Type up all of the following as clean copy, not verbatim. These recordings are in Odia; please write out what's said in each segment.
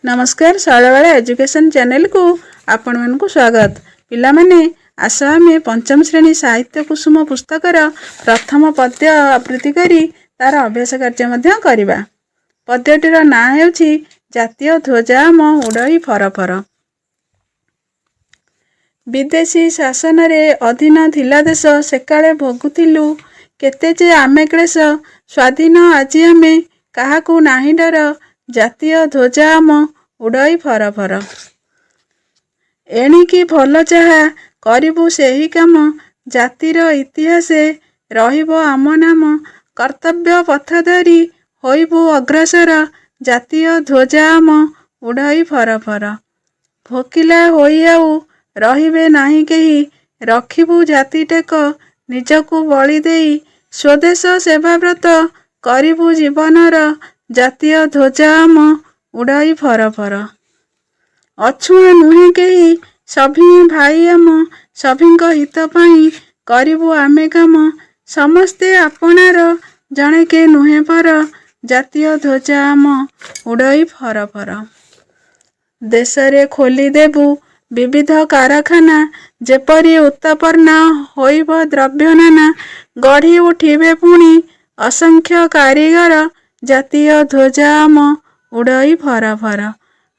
ନମସ୍କାର, ଶୈଳବାଳା ଏଜୁକେସନ୍ ଚ୍ୟାନେଲକୁ ଆପଣମାନଙ୍କୁ ସ୍ୱାଗତ। ପିଲାମାନେ, ଆସ ଆମେ ପଞ୍ଚମ ଶ୍ରେଣୀ ସାହିତ୍ୟ କୁସୁମ ପୁସ୍ତକର ପ୍ରଥମ ପଦ୍ୟ ଆବୃତ୍ତି କରି ତାର ଅଭ୍ୟାସ କାର୍ଯ୍ୟ ମଧ୍ୟ କରିବା। ପଦ୍ୟଟିର ନାଁ ହେଉଛି ଜାତୀୟ ଧ୍ୱଜା ଆମ ଉଡ଼ଇ ଫର ଫର। ବିଦେଶୀ ଶାସନରେ ଅଧୀନ ଥିଲା ଦେଶ, ସେକାଳେ ଭୋଗୁଥିଲୁ କେତେ ଯେ ଆମେ କ୍ଳେଶ। ସ୍ୱାଧୀନ ଆଜି ଆମେ, କାହାକୁ ନାହିଁ ଡର, ଜାତୀୟ ଧ୍ୱଜା ଆମ ଉଡ଼ଇ ଫର ଫର। ଏଣିକି ଭଲ ଯାହା କରିବୁ ସେହି କାମ, ଜାତିର ଇତିହାସେ ରହିବ ଆମ ନାମ। କର୍ତ୍ତବ୍ୟ ପଥ ଧରି ହୋଇବୁ ଅଗ୍ରସର, ଜାତୀୟ ଧ୍ୱଜା ଆମ ଉଡ଼ଇ ଫର ଫର। ଭୋକିଲା ହୋଇ ଆଉ ରହିବେ ନାହିଁ କେହି, ରଖିବୁ ଜାତି ଟେକ ନିଜକୁ ବଳି ଦେଇ। ସ୍ୱଦେଶ ସେବା ବ୍ରତ କରିବୁ ଜୀବନର, ଜାତୀୟ ଧ୍ୱଜା ଆମ ଉଡ଼ଇ ଫର ଫର। ଅଛୁଆଁ ନୁହେଁ କେହି, ସଭିଏଁ ଭାଇ ଆମ, ସଭିଙ୍କ ହିତ ପାଇଁ କରିବୁ ଆମେ କାମ। ସମସ୍ତେ ଆପଣାର, ଜଣେକେ ନୁହେଁ ପର, ଜାତୀୟ ଧ୍ୱଜା ଆମ ଉଡ଼ଇ ଫର ଫର। ଦେଶରେ ଖୋଲିଦେବୁ ବିବିଧ କାରଖାନା, ଯେପରି ଉତ୍ପନ୍ନ ହୋଇବ ଦ୍ରବ୍ୟ ନାନା। ଗଢ଼ି ଉଠିବେ ପୁଣି ଅସଂଖ୍ୟ କାରିଗର, ଜାତୀୟ ଧ୍ୱଜା ଆମ ଉଡ଼ଇ ଫର ଫର।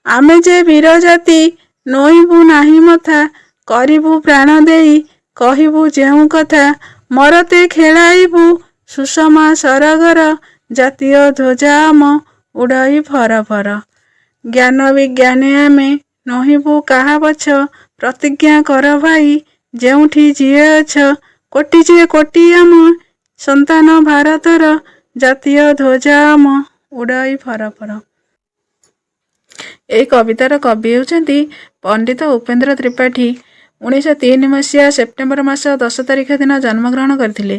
ଆମେ ଯେ ବୀର ଜାତି, ନୋଇବୁ ନାହିଁ ମଥା, କରିବୁ ପ୍ରାଣ ଦେଇ କହିବୁ ଯେଉଁ କଥା। ମରତେ ଖେଳାଇବୁ ସୁଷମା ସରଗର, ଜାତୀୟ ଧ୍ୱଜା ଆମ ଉଡ଼ଇ ଫର ଫର। ଜ୍ଞାନ ବିଜ୍ଞାନେ ଆମେ ନୋହିବୁ କାହା ପଛ, ପ୍ରତିଜ୍ଞା କର ଭାଇ ଯେଉଁଠି ଯିଏ ଅଛ। କୋଟି ଯେ କୋଟି ଆମ ସନ୍ତାନ ଭାରତର, ଜାତୀୟ ଧ୍ୱଜା ଆମ ଉଡ଼ଇ ଫର ଫର। ଏହି କବିତାର କବି ହେଉଛନ୍ତି ପଣ୍ଡିତ ଉପେନ୍ଦ୍ର ତ୍ରିପାଠୀ। 1903 ମସିହା ସେପ୍ଟେମ୍ବର ମାସ 10 ତାରିଖ ଦିନ ଜନ୍ମଗ୍ରହଣ କରିଥିଲେ।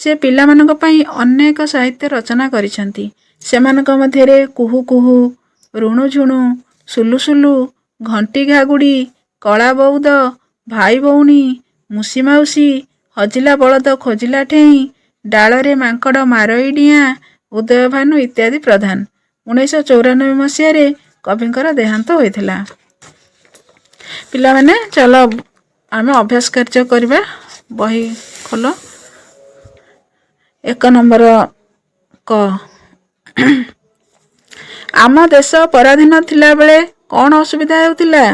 ସେ ପିଲାମାନଙ୍କ ପାଇଁ ଅନେକ ସାହିତ୍ୟ ରଚନା କରିଛନ୍ତି। ସେମାନଙ୍କ ମଧ୍ୟରେ କୁହୁ କୁହୁ, ରୁଣୁଝୁଣୁ, ସୁଲୁସୁଲୁ, ଘଣ୍ଟି ଘାଗୁଡ଼ି, କଳା ବଉଦ, ଭାଇ ଭଉଣୀ, ମୁସି ମାଉସୀ, ହଜିଲା ବଳଦ ଖୋଜିଲା ଠେଇଁ, ଡାଳରେ ମାଙ୍କଡ଼ ମାରୋଇ ଡିଆଁ, ଉଦୟଭାନୁ ଇତ୍ୟାଦି ପ୍ରଧାନ। 1994 ମସିହାରେ କବିଙ୍କର ଦେହାନ୍ତ ହୋଇଥିଲା। ପିଲାମାନେ, ଚାଲ ଆମେ ଅଭ୍ୟାସ କାର୍ଯ୍ୟ କରିବା। ବହି ଖୋଲ। 1 ନମ୍ବର କ, ଆମ ଦେଶ ପରାଧୀନ ଥିଲାବେଳେ କ'ଣ ଅସୁବିଧା ହେଉଥିଲା?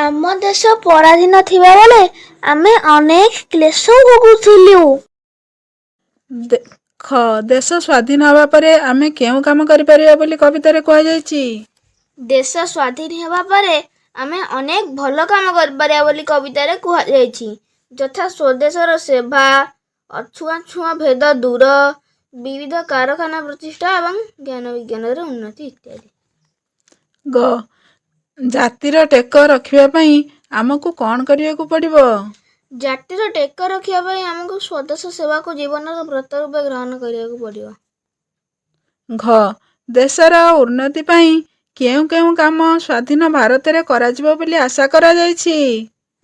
ଆମ ଦେଶ ପରାଧୀନ ଥିବାବେଳେ ଆମେ ଅନେକ କ୍ଲେଶ ଭୋଗୁଥିଲୁ। ଖ, ଦେଶ ସ୍ୱାଧୀନ ହେବା ପରେ ଆମେ କେଉଁ କାମ କରିପାରିବା ବୋଲି କବିତାରେ କୁହାଯାଇଛି? ଦେଶ ସ୍ୱାଧୀନ ହେବା ପରେ ଆମେ ଅନେକ ଭଲ କାମ କରିପାରିବା ବୋଲି କବିତାରେ କୁହାଯାଇଛି, ଯଥା ସ୍ୱଦେଶର ସେବା, ଅଛୁଆଁ ଛୁଆଁ ଭେଦ ଦୂର, ବିବିଧ କାରଖାନା ପ୍ରତିଷ୍ଠା ଏବଂ ଜ୍ଞାନ ବିଜ୍ଞାନରେ ଉନ୍ନତି ଇତ୍ୟାଦି। ଗ, ଜାତିର ଟେକ ରଖିବା ପାଇଁ ଆମକୁ କ'ଣ କରିବାକୁ ପଡ଼ିବ? ଜାତିର ଟେକ ରଖିବା ପାଇଁ ଆମକୁ ସ୍ୱଦେଶ ସେବାକୁ ଜୀବନର ବ୍ରତ ରୂପେ ଗ୍ରହଣ କରିବାକୁ ପଡ଼ିବ। ଘ, ଦେଶର ଉନ୍ନତି ପାଇଁ କେଉଁ କେଉଁ କାମ ସ୍ୱାଧୀନ ଭାରତରେ କରାଯିବ ବୋଲି ଆଶା କରାଯାଇଛି?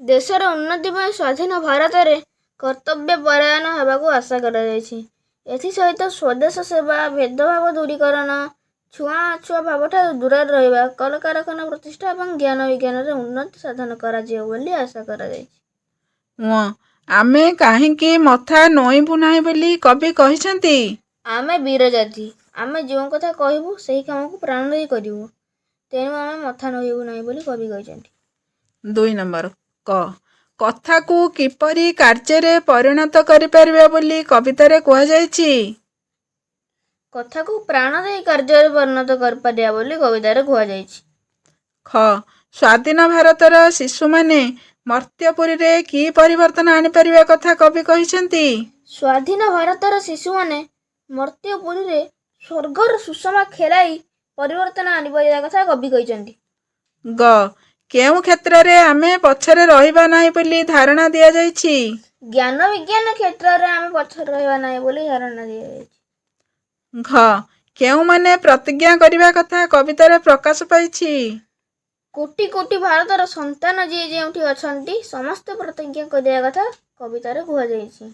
ଦେଶର ଉନ୍ନତି ପାଇଁ ସ୍ୱାଧୀନ ଭାରତରେ କର୍ତ୍ତବ୍ୟ ପରାୟଣ ହେବାକୁ ଆଶା କରାଯାଇଛି। ଏଥିସହିତ ସ୍ୱଦେଶ ସେବା, ଭେଦଭାବ ଦୂରୀକରଣ, ଛୁଆଁ ଅଛୁଆଁ ଭାବଠାରୁ ଦୂରରେ ରହିବା, କଳକାରଖାନା ପ୍ରତିଷ୍ଠା ଏବଂ ଜ୍ଞାନ ବିଜ୍ଞାନରେ ଉନ୍ନତି ସାଧନ କରାଯିବ ବୋଲି ଆଶା କରାଯାଇଛି। ଙ, ଆମେ କାହିଁକି ମଥା ନୋଇଁବୁ ନାହିଁ ବୋଲି କବି କହିଛନ୍ତି? ଆମେ ବୀର ଜାତି। ଆମେ ଯେଉଁ କଥା କହିବୁ, ସେହି କାମକୁ ପ୍ରାଣ ଦେଇ କରିବୁ। ତେଣୁ ଆମେ ମଥା ନୋହିବୁ ନାହିଁ ବୋଲି କବି କହିଛନ୍ତି। 2 ନମ୍ବର କ, କଥାକୁ କିପରି କାର୍ଯ୍ୟରେ ପରିଣତ କରିପାରିବା ବୋଲି କବିତାରେ କୁହାଯାଇଛି? କଥାକୁ ପ୍ରାଣ ଦେଇ କାର୍ଯ୍ୟରେ ପରିଣତ କରିପାରିବା ବୋଲି କବିତାରେ କୁହାଯାଇଛି। ଖ, ସ୍ୱାଧୀନ ଭାରତର ଶିଶୁମାନେ ମର୍ତ୍ତ୍ୟପୁରୀରେ କି ପରିବର୍ତ୍ତନ ଆଣିପାରିବା କଥା କବି କହିଛନ୍ତି? ସ୍ୱାଧୀନ ଭାରତର ଶିଶୁମାନେ ମର୍ତ୍ତ୍ୟପୁରୀରେ ସ୍ୱର୍ଗର ସୁଷମା ଖେଳାଇ ପରିବର୍ତ୍ତନ ଆଣିପାରିବା କଥା କବି କହିଛନ୍ତି। ଗ, କେଉଁ କ୍ଷେତ୍ରରେ ଆମେ ପଛରେ ରହିବା ନାହିଁ ବୋଲି ଧାରଣା ଦିଆଯାଇଛି? ଜ୍ଞାନ ବିଜ୍ଞାନ କ୍ଷେତ୍ରରେ ଆମେ ପଛରେ ରହିବା ନାହିଁ ବୋଲି ଧାରଣା ଦିଆଯାଇଛି। ଘ, କେଉଁମାନେ ପ୍ରତିଜ୍ଞା କରିବା କଥା କବିତାରେ ପ୍ରକାଶ ପାଇଛି? କୋଟି କୋଟି ଭାରତର ସନ୍ତାନ ଯିଏ ଯେଉଁଠି ଅଛନ୍ତି, ସମସ୍ତେ ପ୍ରତିଜ୍ଞା କରିବା କଥା କବିତାରେ କୁହାଯାଇଛି।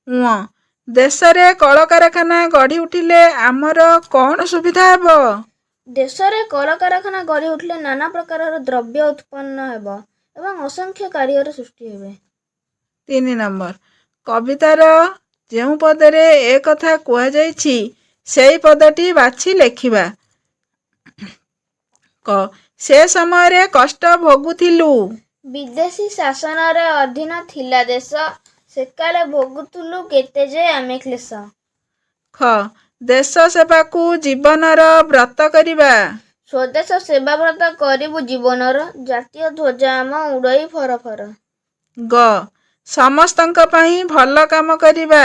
ଙ, ଦେଶରେ କଳକାରଖାନା ଗଢ଼ି ଉଠିଲେ ଆମର କ'ଣ ସୁବିଧା ହେବ? ଦେଶରେ କଳକାରଖାନା ଗଢ଼ି ଉଠିଲେ ନାନା ପ୍ରକାରର ଦ୍ରବ୍ୟ ଉତ୍ପନ୍ନ ହେବ ଏବଂ ଅସଂଖ୍ୟ କାରିଗର ସୃଷ୍ଟି ହେବେ। 3 ନମ୍ବର, କବିତାର ଯେଉଁ ପଦରେ ଏ କଥା କୁହାଯାଇଛି ସେଇ ପଦଟି ବାଛି ଲେଖିବା। କ, ସେ ସମୟରେ କଷ୍ଟ ଭୋଗୁଥିଲୁ। ବିଦେଶୀ ଶାସନରେ ଅଧୀନ ଥିଲା ଦେଶ, ସେକାଳେ ଭୋଗୁଥିଲୁ କେତେ ଯେ ଆମେ କ୍ଳେଶ। ଖ, ଦେଶ ସେବାକୁ ଜୀବନର ବ୍ରତ କରିବା। ସ୍ୱଦେଶ ସେବାବ୍ରତ କରିବୁ ଜୀବନର, ଜାତୀୟ ଧ୍ୱଜା ଆମ ଉଡ଼ଇ ଫର ଫର। ଗ, ସମସ୍ତଙ୍କ ପାଇଁ ଭଲ କାମ କରିବା।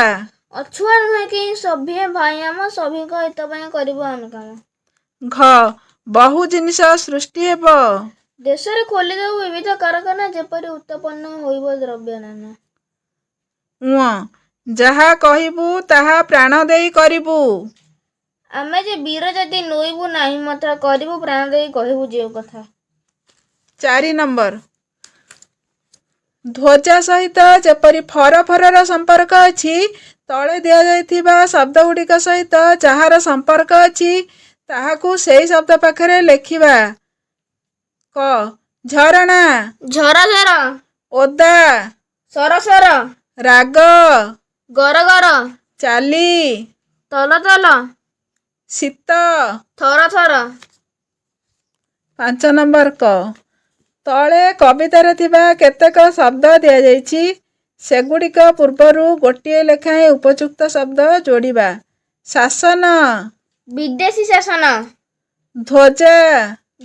ଅଛୁଆଁ ନୁହେଁ କେହି ସଭିଏଁ ଭାଇ ଆମ, ସଭିଙ୍କ ହିତ ପାଇଁ କରିବୁ ଆମେ କାମ। ଘ, ବହୁ ଜିନିଷ ସୃଷ୍ଟି ହେବ। ଦେଶରେ ଖୋଲିଦେବୁ ବିବିଧ କାରଖାନା, ଯେପରି ଉତ୍ପନ୍ନ ହୋଇବ ଦ୍ରବ୍ୟ ନାନା। ଉଁ, ଯାହା କହିବୁ ତାହା ପ୍ରାଣ ଦେଇ କରିବୁ। ଆମେ ଯେ ବୀର ଯଦି ନୋଇବୁ ନାହିଁ ମଥା, କରିବୁ ପ୍ରାଣ ଦେଇ କହିବୁ ଯେଉଁ କଥା। 4 ନମ୍ବର, ଧ୍ୱଜା ସହିତ ଯେପରି ଫର ଫରର ସମ୍ପର୍କ ଅଛି, ତଳେ ଦିଆଯାଇଥିବା ଶବ୍ଦଗୁଡ଼ିକ ସହିତ ଯାହାର ସମ୍ପର୍କ ଅଛି ତାହାକୁ ସେଇ ଶବ୍ଦ ପାଖରେ ଲେଖିବା। କ, ଝରଣା। ଝର ଝର। ଓଦା। ସର ସର। ରାଗ। ଗର ଗର। ଚାଲି। ତଲ ତଲ। ଶୀତ। ଥର ଥର। 5 ନମ୍ବର, କ, ତଳେ କବିତାରେ ଥିବା କେତେକ ଶବ୍ଦ ଦିଆଯାଇଛି, ସେଗୁଡ଼ିକ ପୂର୍ବରୁ ଗୋଟିଏ ଲେଖାଏଁ ଉପଯୁକ୍ତ ଶବ୍ଦ ଯୋଡ଼ିବା। ଶାସନ। ବିଦେଶୀ ଶାସନ। ଧ୍ୱଜା।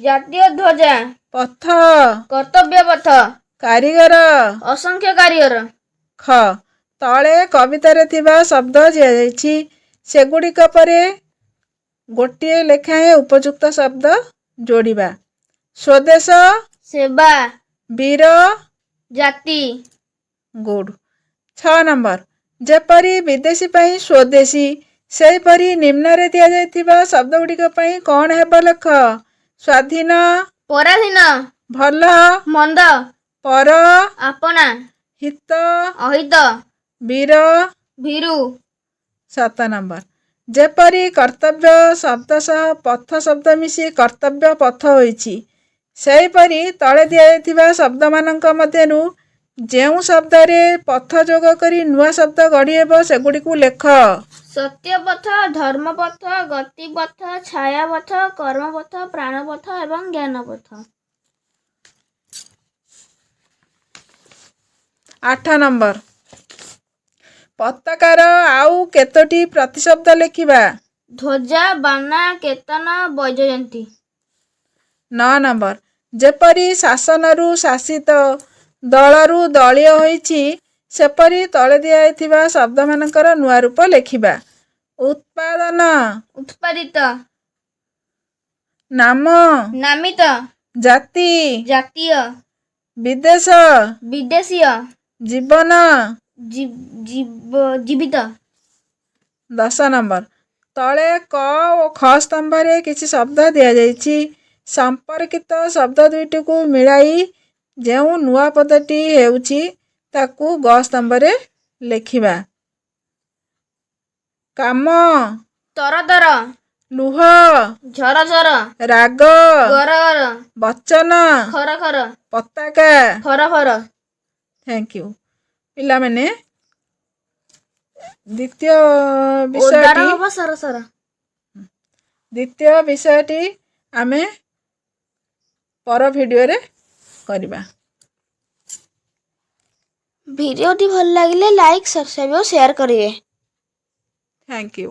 ଜାତୀୟ ଧ୍ୱଜା। ପଥ। କର୍ତ୍ତବ୍ୟ ପଥ। କାରିଗର। ଅସଂଖ୍ୟ କାରିଗର। ଖ, ତଳେ କବିତାରେ ଥିବା ଶବ୍ଦ ଦିଆଯାଇଛି, ସେଗୁଡ଼ିକ ପରେ ଗୋଟିଏ ଲେଖାଏଁ ଉପଯୁକ୍ତ ଶବ୍ଦ ଯୋଡ଼ିବା। ସ୍ୱଦେଶ। ସେବା। ବୀର। ଜାତି। ଗୁଡ୍। 6 ନମ୍ବର, ଯେପରି ବିଦେଶୀ ପାଇଁ ସ୍ୱଦେଶୀ, ସେହିପରି ନିମ୍ନରେ ଦିଆଯାଇଥିବା ଶବ୍ଦଗୁଡ଼ିକ ପାଇଁ କ'ଣ ହେବ ଲେଖ। ସ୍ୱାଧୀନ। ପରାଧୀନ। ଭଲ। ମନ୍ଦ। ପର। ଆପଣା। ହିତ। ଅହିତ। ବୀର। ଭୀରୁ। 7 ନମ୍ବର, ଯେପରି କର୍ତ୍ତବ୍ୟ ଶବ୍ଦ ସହ ପଥ ଶବ୍ଦ ମିଶି କର୍ତ୍ତବ୍ୟ ପଥ ହୋଇଛି, ସେହିପରି ତଳେ ଦିଆଯାଇଥିବା ଶବ୍ଦମାନଙ୍କ ମଧ୍ୟରୁ ଯେଉଁ ଶବ୍ଦରେ ପଥ ଯୋଗ କରି ନୂଆ ଶବ୍ଦ ଗଢ଼ି ହେବ ସେଗୁଡ଼ିକୁ ଲେଖ। ସତ୍ୟପଥ, ଧର୍ମପଥ, ଗତିପଥ, ଛାୟାପଥ, କର୍ମପଥ, ପ୍ରାଣପଥ ଏବଂ ଜ୍ଞାନପଥ। 8 ନମ୍ବର, ପତାକାର ଆଉ କେତୋଟି ପ୍ରତିଶବ୍ଦ ଲେଖିବା। ଧ୍ୱଜା, ବାନା, କେତନ, ବୈଜୟନ୍ତୀ। 9 ନମ୍ବର, ଯେପରି ଶାସନରୁ ଶାସିତ, ଦଳରୁ ଦଳୀୟ ହୋଇଛି, ସେପରି ତଳେ ଦିଆଯାଇଥିବା ଶବ୍ଦମାନଙ୍କର ନୂଆ ରୂପ ଲେଖିବା। ଉତ୍ପାଦନ। ଉତ୍ପାଦିତ। ନାମ। ନାମିତ। ଜାତି। ଜାତୀୟ। ବିଦେଶ। ବିଦେଶୀୟ। ଜୀବନ। ଜୀବିତ। 10 ନମ୍ବର, ତଳେ କ ଓ ଖ ସ୍ତମ୍ଭରେ କିଛି ଶବ୍ଦ ଦିଆଯାଇଛି, ସମ୍ପର୍କିତ ଶବ୍ଦ ଦୁଇଟିକୁ ମିଳାଇ ଯେଉଁ ନୂଆ ପଦଟି ହେଉଛି ତାକୁ ଗ ସ୍ତମ୍ଭରେ ଲେଖିବା। କାମ। ତର ତର। ଲୁହ। ଝର ଝର। ରାଗ। ଗର ଗର। ବଚନ। ଖର ଖର। ପତାକା। ଫର ଫର। Thank you ପିଲାମାନେ। ଦ୍ୱିତୀୟ ଓଦାର ବିଷୟଟି ହବ ସର ସର। ଦ୍ୱିତୀୟ ବିଷୟଟି ଆମେ ପର ଭିଡ଼ିଓରେ କରିବା। ଭିଡ଼ିଓଟି ଭଲ ଲାଗିଲେ ଲାଇକ୍, ସବସ୍କ୍ରାଇବ୍ ଓ ସେୟାର କରିବେ। Thank you.